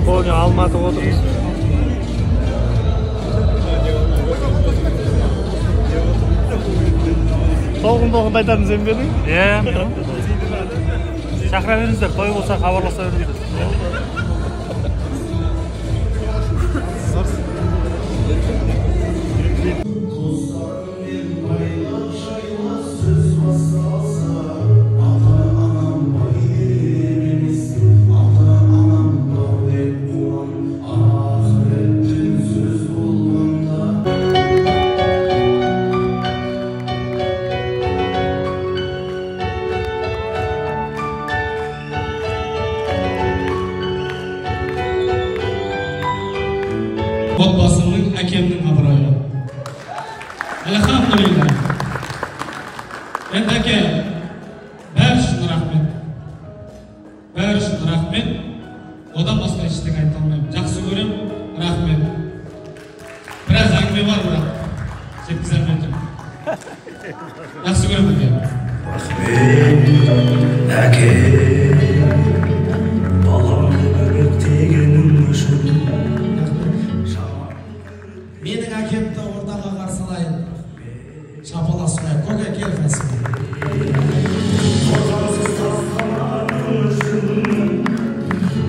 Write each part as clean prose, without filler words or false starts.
Konya Алматы отырмыз. Толқын-толқын айтатын сен бе едің? Иә, мен. Шақыра беріңіздер, той болса хабарласа беріңіздер. Отбасымның, әкемнің абыройы. Альхамдулилля. Енді әке, бәрі үшін рахмет. Бәрі үшін рахмет. Одан басқа ештеңе айта алмаймын. Жақсы көрем, рахмет. Біраз әңгіме бар, бірақ жеткізе алмай тұрмын. Жақсы көрем, әке. Рахмет, әке. Баламды бөбектегенің үшін. Менің әкемді ортаға қарсы алайын. Шапаласып, көке кел қасыма. Қорғансыз тастамағаның үшін,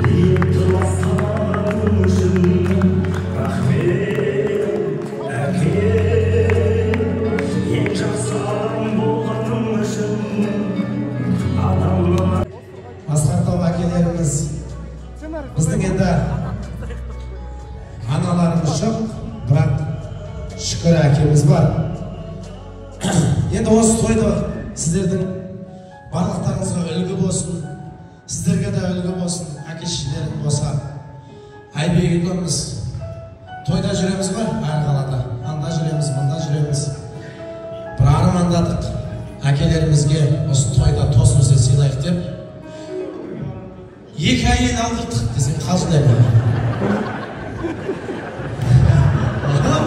ниетті ластамағаның үшін. Рахмет, әке. Ең жақсы адам болғаның үшін. Адамнан Асқар тау әкелеріміз, біздің енді аналарымыз жоқ, бірақ шүкір әкеміз бар. Енді осы тойды сіздердің барлықтарыңызға үлгі болсын, сіздерге де үлгі болсын, әке шешелерің болса. Айбек екеуміз тойда жүреміз ғой, әр қалада. Анда жүреміз, мында жүреміз. Бір армандадық, әкелерімізге осы тойда тосын сый сыйлайық деп. Екі әйел алдырдық десең қалжыңдаймын.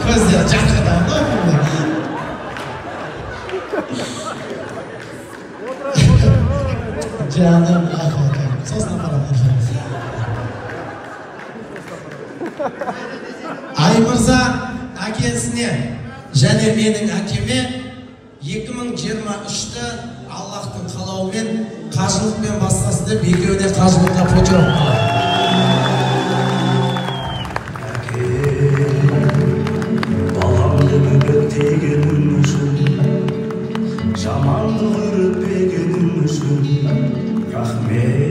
Көздері жарқырап. Жаным, сосын апарамын. Аймырза әкесіне және менің әкеме 2023-ті Аллахтың қалауымен қажылықпен бастасын деп екеуіне қажылыққа путевка. Баламды бөбектегенің үшін, жамандық үйретпегенің үшін. Рахмет.